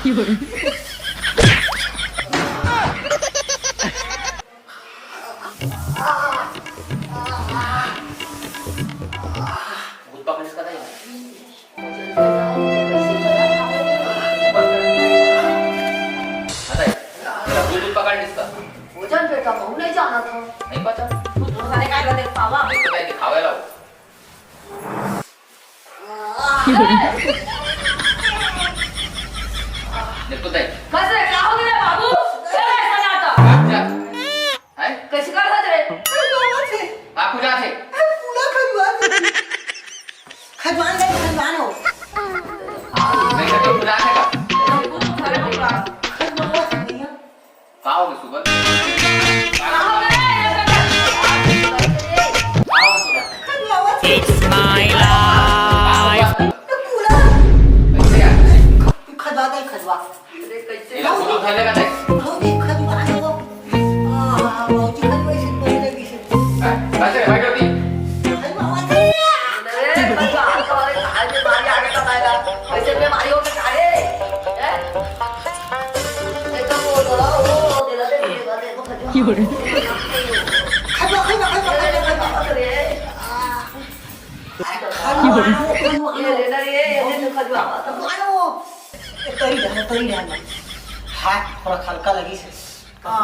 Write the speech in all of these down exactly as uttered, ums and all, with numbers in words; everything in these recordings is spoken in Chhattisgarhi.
दूध पकड़ इसका था। हाँ, ताई। दूध, दूध पकड़ इसका। वजन पे कम हो नहीं जाना था। नहीं पता। तू दूसरे का देख पावा। एक तो ताई दिखावे लाओ। देखो ताई। कस रे, का हो गया बाबू? चल ऐसा नाटक। भाग जा। हैं? कैसे कर रहा रे? का हो जात हे? पूरा खजुआ। खजुआन दे, खजुआन हो। नहीं तो पूरा है का? हमको तो सारे को पूरा। खजुआ से भैया। का हो गया सुबह? का हो गया? का हो गया सुबह? It's my life. पूरा। कैसे यार? तू खजुआ दे, खजुआ। अरे, कैसे ये लोग दूध उठा लेगा नहीं? भौजी खजुआ है वो। हाँ, हाँ, भौजी खजुआ इसे पहले भी से। हाँ, कैसे बैठो दी? खजुआ है। अरे, खजुआ, तो अरे, आज बीमारी आगे तक आएगा। कैसे बीमारी हो गई, अरे? हैं? एकदम वो दवा, वो, वो दे दे, दे दे, दे दे, खजुआ। खजुआ, खजुआ, खजुआ, खजुआ, खजुआ। अरे, खजुआ, खजुआ, ये ले ना, ये, ये तो खजुआ। खजुआ, वो। ए, तरी डाल, तरी डाल। हाथ थोड़ा हल्का लगी से। आह।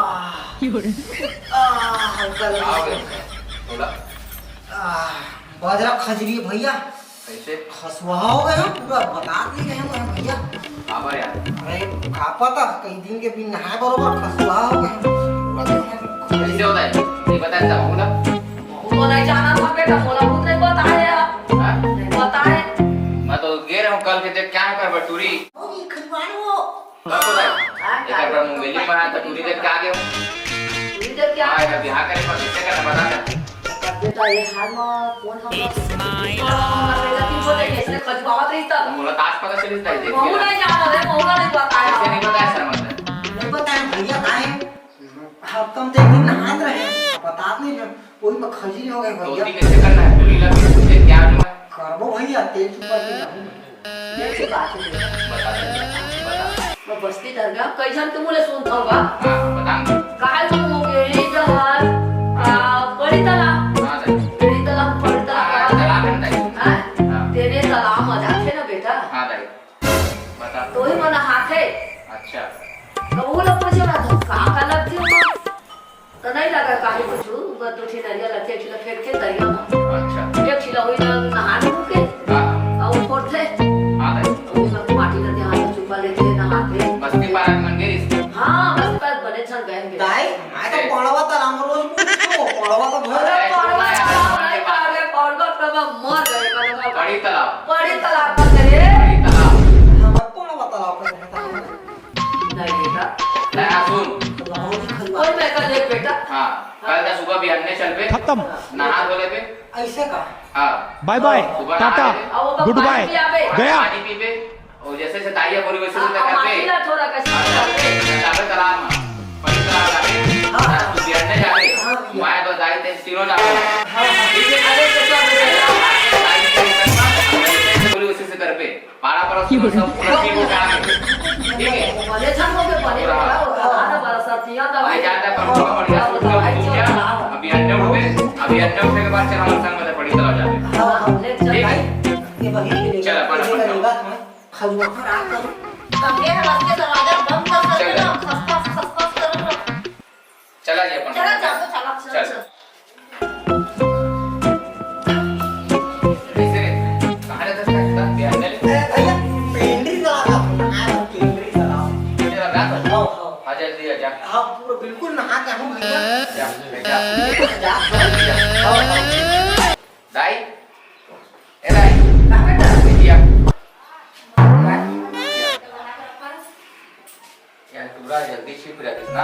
आह, हल्का लगी से। बोला। आह, बजरा खजरी है भैया। कैसे? खसुआ हो गए हम, पूरा बता नहीं रहे हैं भैया। बाबा यार। अरे, का पता, कई दिन के बिन नहाए बरोबर खसुआ हो गए हम। पूरा दिन है। कैसे होता है? नहीं पता है, बोला। वो तो नहीं जाना था बेटा, मोला खुद नहीं पता है यार। हाँ? नहीं पता है। मैं तो गे रहूं कल के, देख क्या है कर बटूरी। ओ, ये खजवान वो। कब बोला? हाँ, एक बार मुंगेली में आया तो टूरी देख के आ गया हूँ। टूरी देख के आ हाँ, गया? यार, बिहार करे पर कैसे करना बता दे। बेटा, ये हाल में कौन हम लोग? इसने खजवावत रही तब। मुलाकात पता चली था, देख महू के। नहीं जाना रे, महू नहीं बताया। कैसे नहीं बताया सर, मतलब? नहीं बताया भैया, काहे? हफ्ता में तो एक दिन नहात रहे, अब बतात नहीं रहे, वही में खजरी हो गए भैया। धोती कैसे करना है? पूरी लग गई, क्या हुआ? करबो भैया, तेल चुपा के जाऊँ। तेल चुपा के दे। बता दे, बता। मैं बस्ती डर गया, कई जन के मुँह ले सुनता होगा। हाँ, बता। काल को मुंगेली जहाज, आ, बड़ी तालाब। हाँ, सर। बड़ी तालाब, बड़ी तालाब। हाँ, तालाब है ना, ताई। हाँ? हाँ। तेरे तालाब में जाते ना बेटा। हाँ, ताई। बता। तो ही मन हाथ है। अच्छा। तो वो लोग पूछे ना, तो का का लगती हो? तो नहीं लगा काहे कुछ, बस दो ठे नरिया लगते, एक ठिला फेंक के दरिया में। अच्छा। एक ठिला वही ना नहा धो के, हाँ। और वो फोड़ थे। हाँ, भाई। वो सब माटी लगे, हाथ में चुपा लेके नहाते। बस्ती पारा के मन गए इसको। हाँ, बस्ती पारा बने छन गए हैं। दाई, मैं तो पड़वा तालाब में रोज पूछो, पड़वा तो घर अरे, पड़वा तालाब नहीं, पार गए, पड़वा तो मैं मर गए, मतलब। बड़ी तालाब। बड़ी तालाब पर गए। बड़ी तालाब। हाँ, मैं पड़वा तालाब पर रहता हूँ। नहीं बेटा। नहीं, हाँ, सुन। कोई मैं का देख बेटा। हाँ, कल का सुबह बिहाने चलबे। खत्म। नहा धो लेबे। ऐसे का? हाँ। Bye bye, सुबह नहा टाटा, लेबे। अब वो good bye, पानी पियाबे। गया। पानी पीबे। और जैसे से दाई बोली वैसे से अब करबे। माटी ला थोड़ा कसी हाँ, करबे। जाबे तालाब में। पानी तालाब जाबे। हाँ। तू बिहाने जाबे। हाँ, भैया। मैं तो दाई ते तीनों जाबे। हाँ, हाँ। ठीक है, अरे, तो क्या बोल रहे हो? दाई बोली वैसे से करबे। पारा परोस के सब पूरा पी वो काम है। ठीक है? भले छन हो के भले पूरा। बड़ा हो, बड़ा हो, बड़ा सरतिया दवाई। ले जाता है, पर पूरा बढ़िया से पूरा हो गया। अभी अंडे उठे, अभी अंडे उठे के बाद चला संग में बड़ी तरह जाते। हाँ, हाँ, ले चल ठीक है? भाई। ये वही के लिए चल, अपन ये अपन करेगा, हाँ। खजुआ खराब करो। तब ये है, बस के दरवाजा बंद कर चल। देना, खसखस, खसखस करो ना। चला जी अपन। चला, चला, चला, चला, चल। चला। कैसे रे? कहाँ रहता था? क्या अंदर? ए, भैया, पेंड्री तालाब था। हाँ, पेंड्री तालाब। पेंड्री तालाब? हाँ, हाँ। आ, जल्दी आ जा। हाँ, पूरा बिल्कुल नहा के आऊँ भैया। जा, जा। जा, जा। हाँ, हाँ। दाई, ए दाई। कहाँ बेटा? बिटिया। यार, तू बड़ा जल्दी छिप रहिस ना।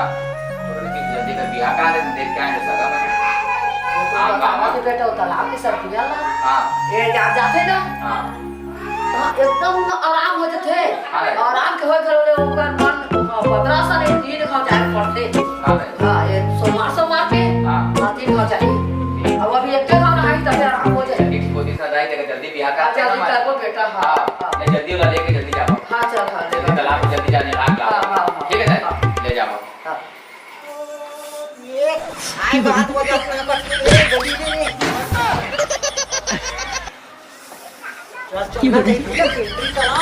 तो लड़की जल्दी कर बियाह करा दे, देख के आए सगा में। वो तो आम बता बाबा। दे बेटा, वो तालाब के सर पिया ला। हाँ। ये जा-, जाते ना। हाँ। हाँ, एकदम ना आराम हो जाते। हाँ, भाई। आराम के होए घलो ले ओकर मन, हाँ, पतरा सा नहीं, तीन घाव जाए पड़ते। हाँ, भाई। हाँ, ये सोमवार, सोमवार के, हाँ। हाँ, तीन घाव जाए। ठीक। अब अभी एक घाव नहाई, तबे आराम हो जाए। ठीक, ठीक, ठीक, दाई, तेरे जल्दी बियाह कर हाँ, जल्दी देना, करबो बेटा, हाँ, हाँ। हाँ। नहीं, जल्दी वाला लेके जल्दी जाओ। हाँ, चल, हाँ, ले। जल्दी तालाब में जल्दी जाने लाग ला। हाँ, हाँ, हाँ। ठीक है, हाँ। ले जाओ। हाँ। ये खाए बात वाली अपना बस ये गली में। चल, चल, ना कहीं भैया, पेंड्री चला।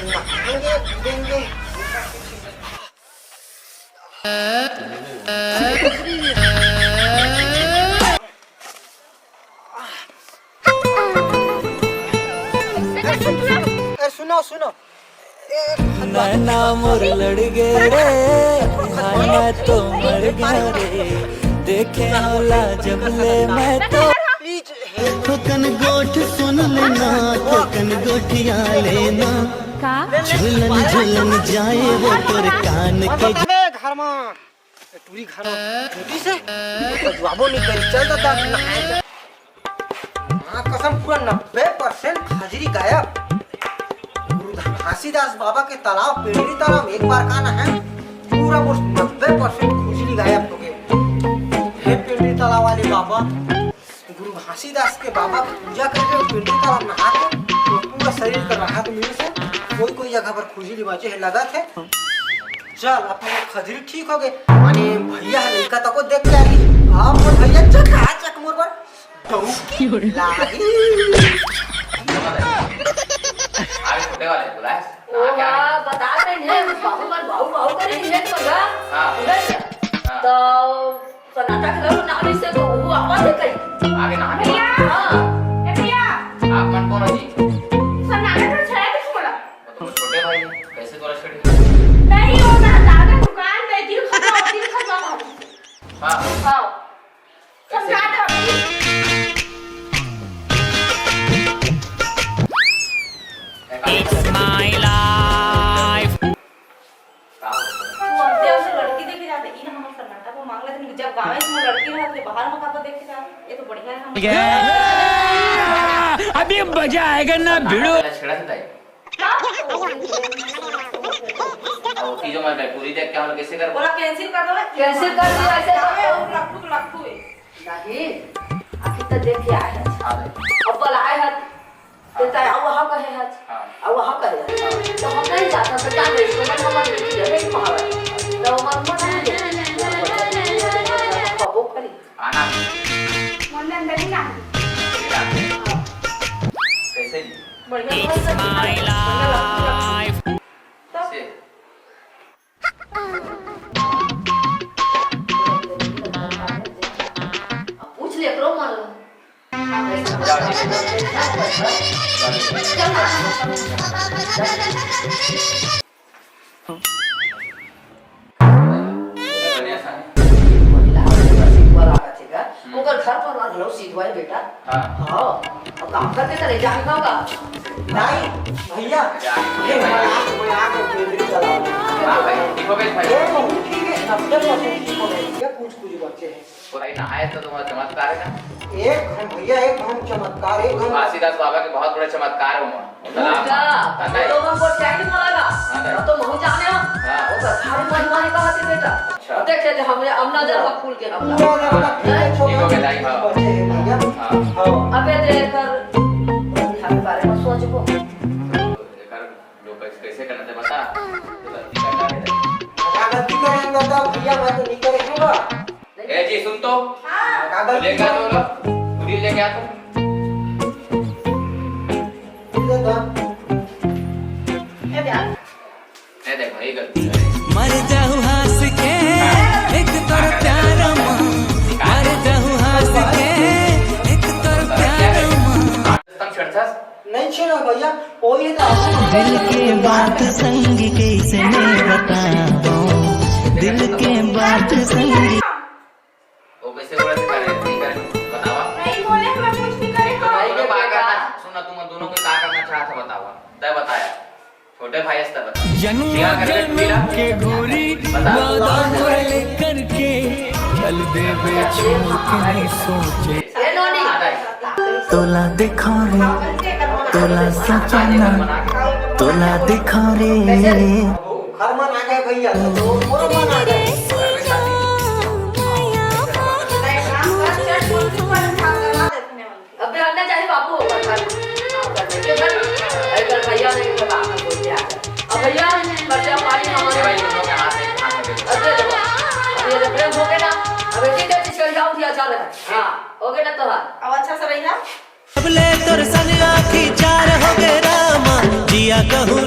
नहाएंगे, पीएंगे। ए, सुनो, सुनो। ए, नैना मोर लड़ गए रे, हाय मैं तो मर गया रे, देखे होला जब ले मैं तो। प्लीज। थोकन गोठ सुन लेना, थोकन गोठिया लेना। का? झुलन झुलन जाए वो तोर कान के। अबे घर में। ए, टूरी घर में टूरी से तो जवाबो नहीं करी। चल दादा, नहाए जा। माँ कसम, पूरा नब्बे परसेंट खजरी गायब। गुरु घासीदास बाबा के तालाब, पेंडरी तालाब, एक बार का ना है, पूरा बस नब्बे परसेंट खुजली गायब हो गए। हे पेंडरी तालाब वाले बाबा, गुरु घासीदास के बाबा के पूजा करके पेंडरी तालाब नहा के तो पूरा शरीर का राहत मिले से कोई कोई जगह पर खुजली बाँचे है, लगत है। चल, अपन खजरी ठीक हो गए। माने भैया है लइका तको देख के आ गई। आप और भैया चक आ चक मोर पर डौकी लागी। आगे छोटे वाले बुलाए। ओ, हाँ, क्या है? हाँ, बता रहे हैं, बाबू मन भाऊ भाऊ करे हैं तो गा। हाँ। उधर से। हाँ। तो सन्नाटा के घरो नाम इससे तो वो आवाज है कहीं। आगे नाम है। भैया। हाँ। ए भैया। आप मन कौन हो जी? सन्नाटा तो छाया कुछ बोला। वो तो छोटे भाई है, कैसे तोरा छेड़ी? नहीं, वो ना दादा दुकान पे दिल खतरा, दिल खतरा था। हाँ। हाँ। समझा दो। It's my life। वो अंते अंते लड़की देखे जाते, ई ना हमर सन्नाटा को मांग लेते, जब गाँव में लड़की रहते, बाहर में काको देखे जाते, ये तो बढ़िया है हम। अभी मजा आएगा ना भिड़ो। पहले छेड़ा था। अब तीजो मत बैठ, पूरी देख के हम कैसे कर बोला, cancel कर दो। Cancel कर दो, ऐसे कर दो। लट्ठू तो लट्ठू है। नहीं, आखिर तो देख के आए हैं। हाँ भाई। अब बोला आए हैं। तो हाँ। तय अब वहाँ कहे हैं। हाँ। अब वहाँ कहे हैं। हाँ। तो हम नहीं जाता, तो क्या करें? तो हम नहीं जाते, नहीं महाराज। तो हम मत नहीं जाते। कबो करी। आना। मन अंदर ही ना। ठीक है। हाँ। कैसे जी? बढ़िया, It's बहुत बढ़िया। My life। तब से। अब पूछ ले, एकरो मन लो। बढ़िया सा है। महिला हर जगह सिखवा लागत हे गा। हम्म। ओकर घर परिवार घलो सिखवाए बेटा। हाँ। हाँ। अब काम करके करे जाने का होगा। नहीं, भैया, जाने ये का। मजाक, मजाक है, पेंदरी चला। हाँ भाई, ठीक हो गए भाई। ये बहुत ठीक है, नब्बे परसेंट ठीक हो गए। ये कुछ, कुछ बच्चे हैं। भाई, नहाए तो तुम्हारा चमत्कार है ना? एक घन भैया, एक घन चमत्कार, एक घन घासीदास बाबा के बहुत बड़ा चमत्कार है वहाँ। वो तालाब का? हाँ, वो तो हमको क्या ही बोला था? हाँ, वो तो महू जाने हो। हाँ। वो तो भारी महिमा ही कहा थी बेटा। अच्छा। और देखे थे हमने अपना जलवा फूल के अपना। पूरा अपना ठीक है, ठीक हो गया, दाई, हाँ। बच्चे हैं भैया। हाँ। हाँ। अबे देख कर, घर के बारे में सोच को। तो एक बार लोग कैसे, कैसे करना था बता। तो गलती करता है। क्या गलती करेंगे तो भैया, मैं तो नहीं करेंगे। ए जी, सुन तो। हाँ। कागज लेके आ तो लो। पूरी लेके आ तो। इधर दो। ये क्या? ए देख भाई, गलती है। मर जाहू हंस के, एक तोर प्यार मा। मर जाहू हंस के, एक तोर प्यार मा। तम छेड़छाड़। नहीं छेड़ो भैया, वही तो। दिल के बात संग कैसे मैं बताऊं, दिल के बात संग। वो कैसे बोले थे, करे, नहीं करे, बतावा। नहीं बोले, हम कुछ नहीं करे, तो हाँ। भाई दोनों को क्या करना, सुन ना, तुम दोनों को क्या करना चाहा था, बतावा। तय बताया, छोटे भाई से तय बताया। जन्म क्या करे, जन्म के गोरी बता। वादा मोर ले करके, चल देबे छोड़ के नहीं सोचे। ए नोनी। आ जाए। तोला दिखाऊं रे, तोला सपना, तोला दिखाऊं रे। घर मन आ गए भैया, तो मोर मन आ गए। अबे अन्य चाहे बाबू होकर कर, काम कर दे। अरे कर भैया ने कहा, बोल के आ गया। अब भैया, कर दे, हमारी दिया, चल रहा है। हाँ, हो गया ना तोहार। अब अच्छा से रही ना। अब ले तोर संग आँखी चार हो गे रामा, जिया कहूँ